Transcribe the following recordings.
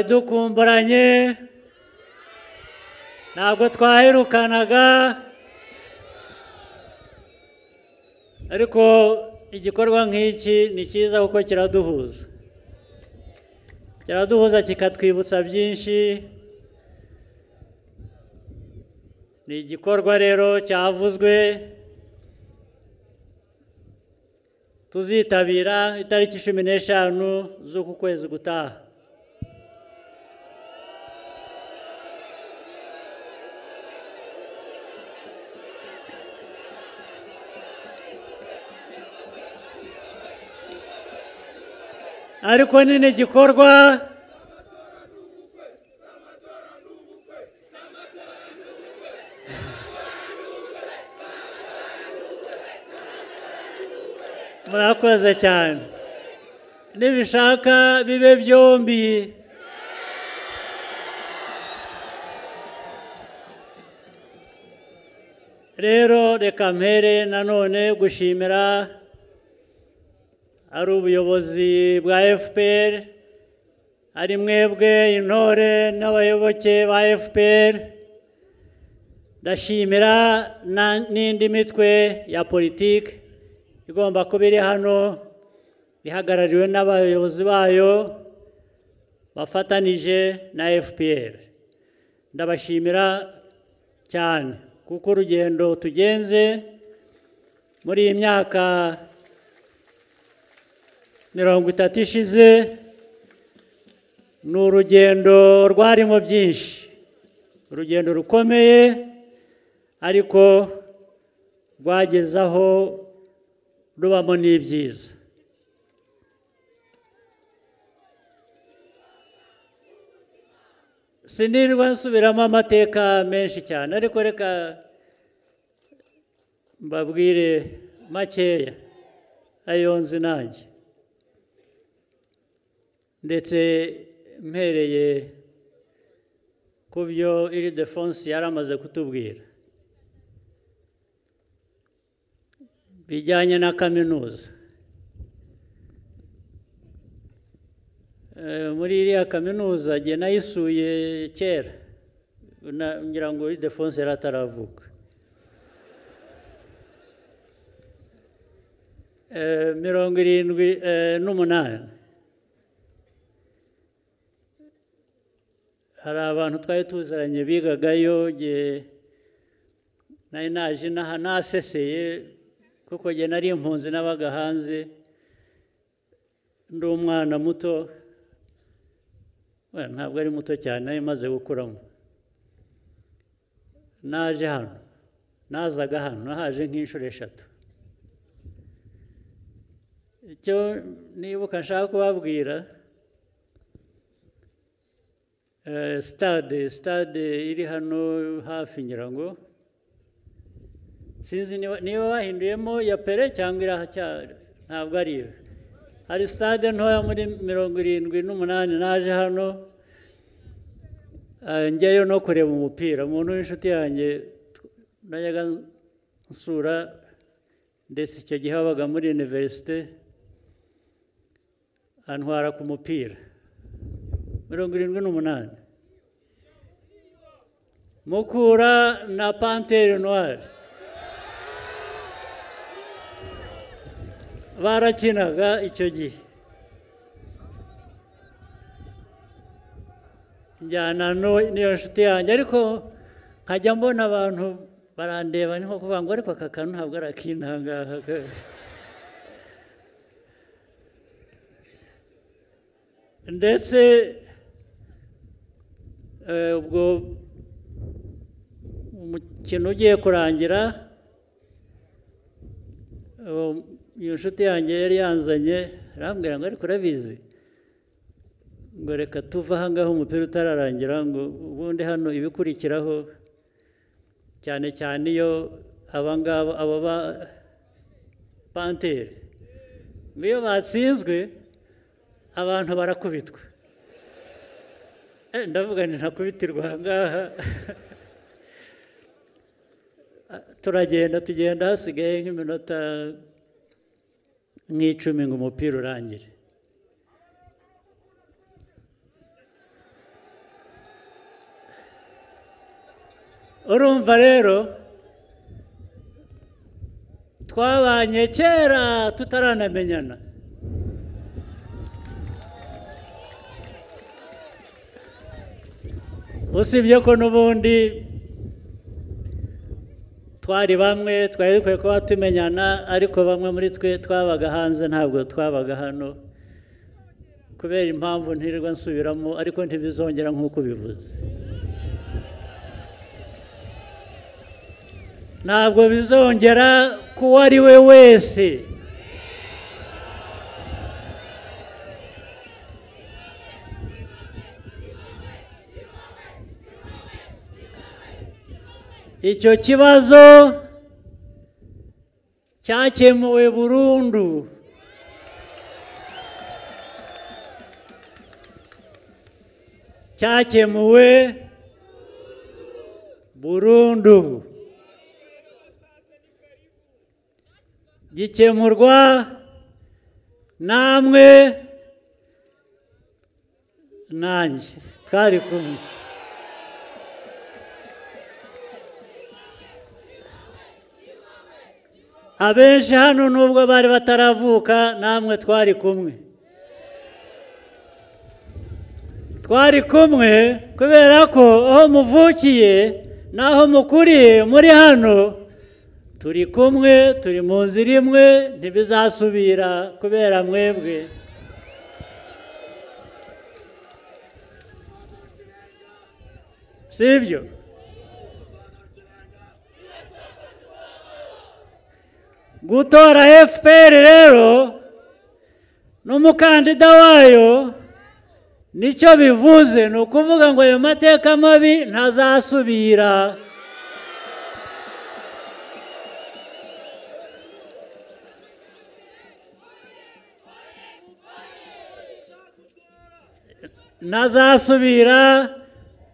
Twari dukumburanye, ntabwo twaherukanaga, ariko igikorwa nk'iki ni cyiza kuko kiraduhuza. Kiraduhuza kikatwibutsa byinshi. Ni igikorwa rero cyavuzwe tuzitabira itariki 15 z'uku kwezi gutaha. Ariko nini gikorwa murakoze cyane, nibishaka bibe byombi. Rero reka mpere nanone gushimira ari ubuyobozi bwa FPR, ari mwebwe intore n'abayoboke ba FPR. Ndashimira n'indi mitwe ya politiki igomba kuba iri hano ihagarariwe n'abayobozi bayo bafatanije na FPR. Ndabashimira cyane kuko urugendo tugenze muri iyi myaka 30 ishize ni urugendo rwarimo byinshi, urugendo rukomeye ariko rwagezaho rubamo n'ibyiza. Sinirwa nsubiramo amateka menshi cyane, ariko reka mbabwire makeya ayo nzi nanjye, ndetse mpereye ku byo Ildefonse yari amaze kutubwira bijyanye na kaminuza. Muri iriya kaminuza jye nayisuye kera, ngira ngo Ildefonse yari ataravuka. 78 hari abantu twari tuzaranye bigagayo, jye nari naje inaha naseseye kuko jye nari impunzi n'abaga hanze, ndi umwana muto, ntabwo ari muto cyane, nari maze gukuramo. Naje hano, nazaga hano, nahaje nk'inshuro 3. Icyo nibuka nshaka kubabwira, stade iri hano hafi, ngira ngo sinzi niba bahinduyemo ya Pere cyangwa irahacyari, ntabwo ariyo. Hari stade ntoya muri 78 naje hano njyayo no kureba umupira. Umuntu w'inshuti yanjye najyaga nsura, ndetse icyo gihe wabaga muri universite, antwara ku mupira 78 Mukura na Panthère Noire barakinaga icyo gihe. Njyana n'iyo nshuti yanjye, ariko nkajya mbona abantu barandeba ni nko kuvuga ngo ariko aka kantu ntabwo ari akintangaha. Ndetse ubwo umukino ugiye kurangira, iyo nshuti yanjye yari yanzanye arambwira ngo ariko urabizi, ngo reka tuve aha ngaha umupira utararangira, ngo ubundi hano ibikurikiraho cyane cyane iyo aba ngaba aba ba Panthère iyo batsinzwe abantu barakubitwa. Ndavuga nti ntakubitirwa aha ngaha. Turagenda tugenda, hasigaye nk'iminota nk'icumi ngo umupira urangire. Urumva rero twabanye kera tutaranamenyana. Usibye ko n'ubundi twari bamwe twari dukwiye kuba tumenyana, ariko bamwe muri twe twabaga hanze, ntabwo twabaga hano kubera impamvu ntirirwa nsubiramo, ariko ntibizongera nk'uko bivuze. Ntabwo bizongera kuwo ari we wese. Icyo kibazo cyakemuwe burundu. Cyakemuwe burundu. Gikemurwa namwe nanjye twari kumwe. Abenshi hano nubwo bari bataravuka namwe twari kumwe. Twari kumwe kubera ko aho muvukiye naho mukuriye muri hano turi kumwe, turi mu nzira imwe, ntibizasubira kubera mwebwe. Sibyo? Gutora FPR rero n'umukandida wayo nicyo bivuze, ni ukuvuga ngo ayo mateka mabi ntazasubira. Ntazasubira,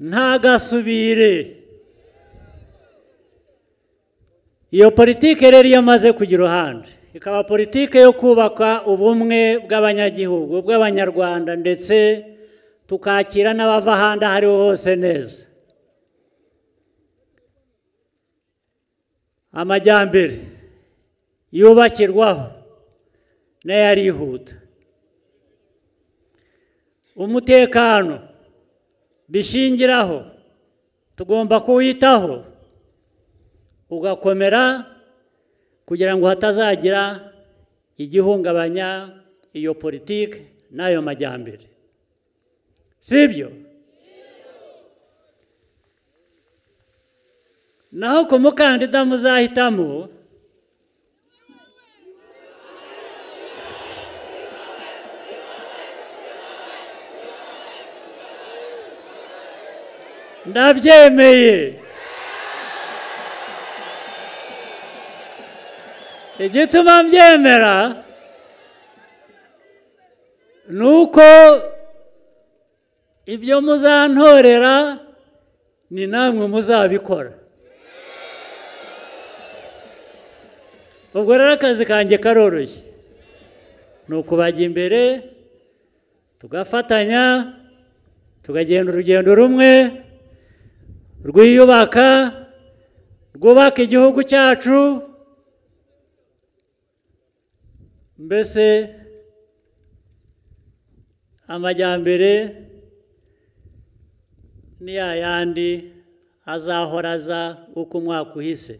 ntagasubire. Iyo politike rero iyo amaze kujya iruhande ikaba politike yo kubaka ubumwe bw'abanyagihugu, bw'abanyarwanda, ndetse tukakira n'abava ahandi aho ariho hose neza. Amajyambere yubakirwaho nayo arihuta. Umutekano bishingiraho tugomba kuwitaho ugakomera kugira ngo hatazagira igihungabanya iyo politike n'ayo majyambere. Sibyo? Naho ku mukandida muzahitamo ndabyemeye. Igituma mbyemera nuko ibyo muzantorera ni namwe muzabikora. Ubwo rero akazi kanjye karoroshye, ni ukubajya imbere tugafatanya, tukagenda urugendo rumwe rwiyubaka, rwubaka igihugu cyacu. Mbese amajyambere ni yayandi azahoraza uko umwaka uhise.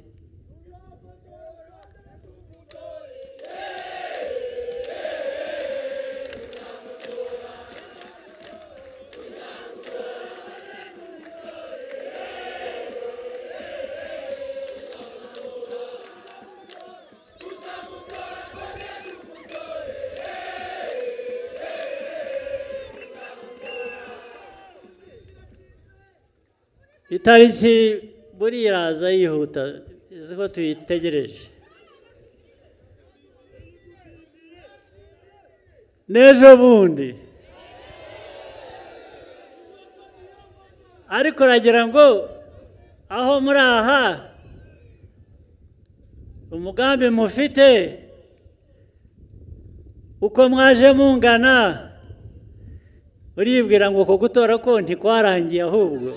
Itariki buriya iraza yihuta, izi ko tuyitegereje n'ejo bundi, ariko uragira ngo aho muri aha umugambi mufite uko mwaje mungana, uribwira ngo uko gutora ko ntikwarangiye ahubwo.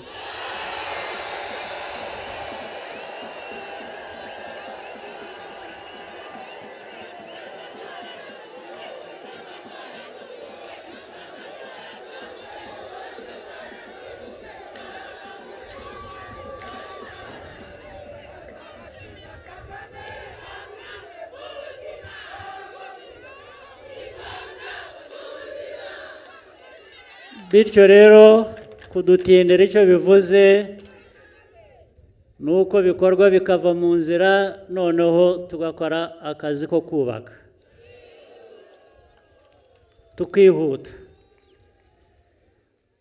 Bityo rero kudutindira icyo bivuze nuko bikorwa bikava mu nzira, noneho tugakora akazi ko kubaka tukihuta.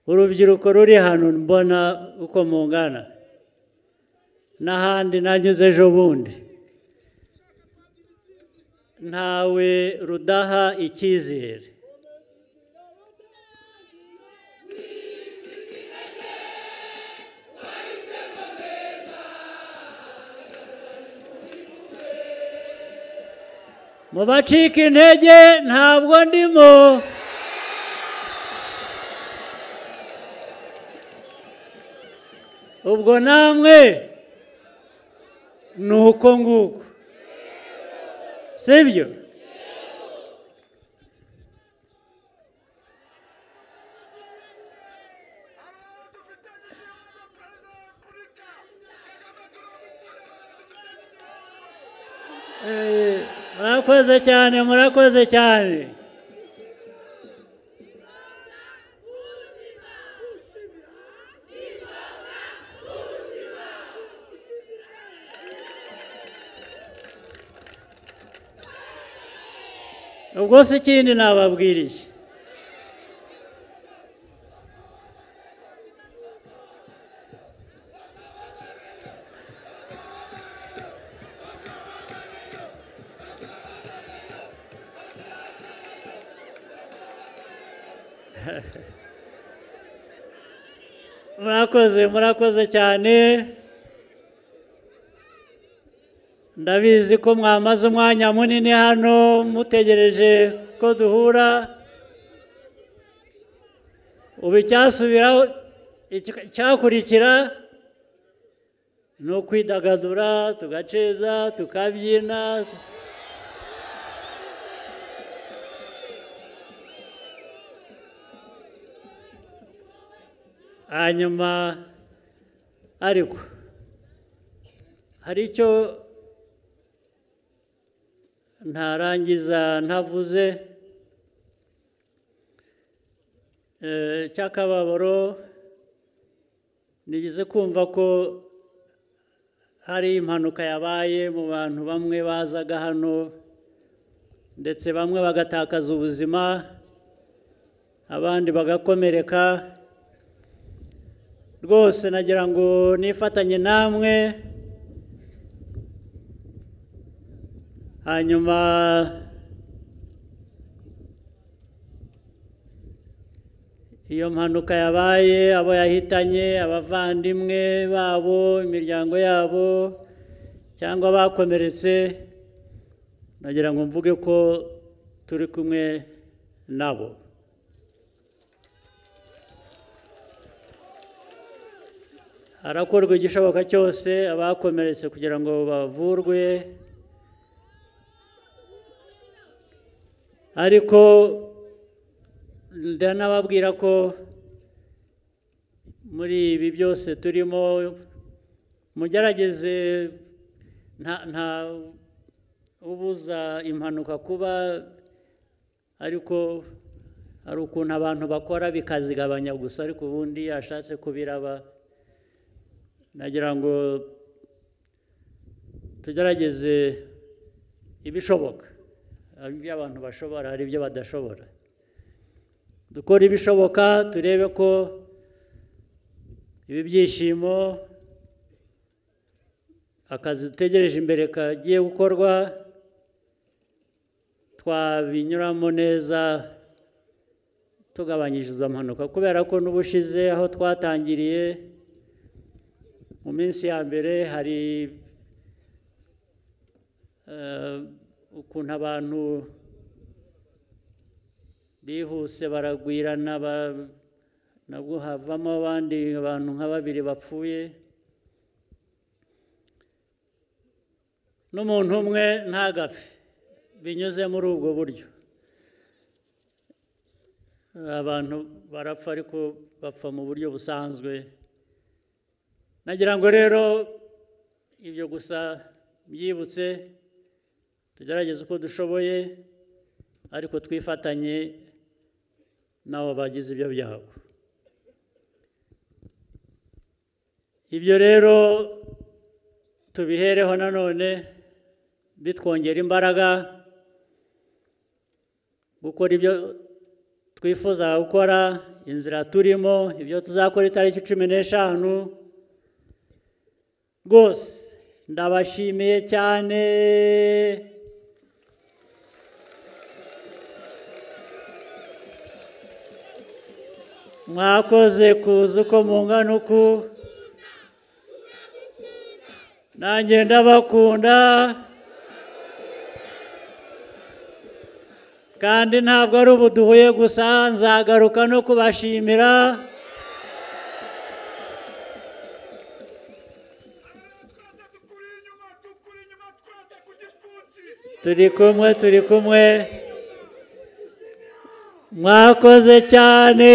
Urubyiruko ruri hano mbona uko mungana n'ahandi nanyuze ejo bundi, ntawe rudaha icyizere. Mu bacika intege ntabwo ndimo. Ubwo namwe nuko nguko, sibyo? Murakoze cyane, murakoze cyane. Ubwo se ikindi nababwiriye, murakoze, murakoze cyane. Ndabizi ko mwamaze umwanya munini hano mutegereje ko duhura. Ubu icyasubiraho icyakurikira ni ukwidagadura, tugaceza, tukabyina. Hanyuma ariko hari icyo ntarangiza ntavuze cy'akababaro. Nigeze kumva ko hari impanuka yabaye mu bantu bamwe bazaga hano, ndetse bamwe bagatakaza ubuzima, abandi bagakomereka. Rwose nagira ngo nifatanye namwe, hanyuma iyo mpanuka yabaye, abo yahitanye, abavandimwe babo, imiryango yabo, cyangwa bakomeretse, nagira ngo mvuge ko turi kumwe nabo. Harakorwa igishoboka cyose abakomeretse kugira ngo bavurwe, ariko ndanababwira ko muri ibi byose turimo mugerageze, nta ubuza impanuka kuba, ariko hari ukuntu abantu bakora bikazigabanya gusa, ariko ubundi yashatse kubiraba. Nagira ngo tugerageze ibishoboka, ibyo abantu bashobora hari ibyo badashobora. Dukora ibishoboka turebe ko ibi byishimo, akazi dutegereje imbere kagiye gukorwa, twabinyuramo neza tugabanyije izo mpanuka, kubera ko n'ubushize aho twatangiriye mu minsi ya mbere hari ukuntu abantu bihuse baragwirana, nabwo havamo abandi abantu nka babiri bapfuye, n'umuntu umwe ntagapfe binyuze muri ubwo buryo. Abantu barapfa ariko bapfa mu buryo busanzwe. Nagira ngo rero ibyo gusa byibutse, tugerageze uko dushoboye, ariko twifatanye n'abo bagize ibyo byago. Ibyo rero tubihereho nanone bitwongera imbaraga gukora ibyo twifuza gukora, inzira turimo, ibyo tuzakora itariki 15. Rwose ndabashimiye cyane. Mwakoze kuza uko mungana uku, nanjye ndabakunda, kandi ntabwo ari ubu duhuye gusa, nzagaruka no kubashimira. Turi kumwe, turi kumwe. Mwakoze cyane,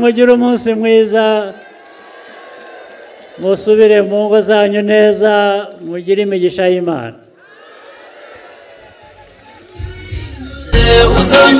mugire umunsi mwiza, musubire mu ngo zanyu neza, mugire imigisha y'Imana. Uzongera.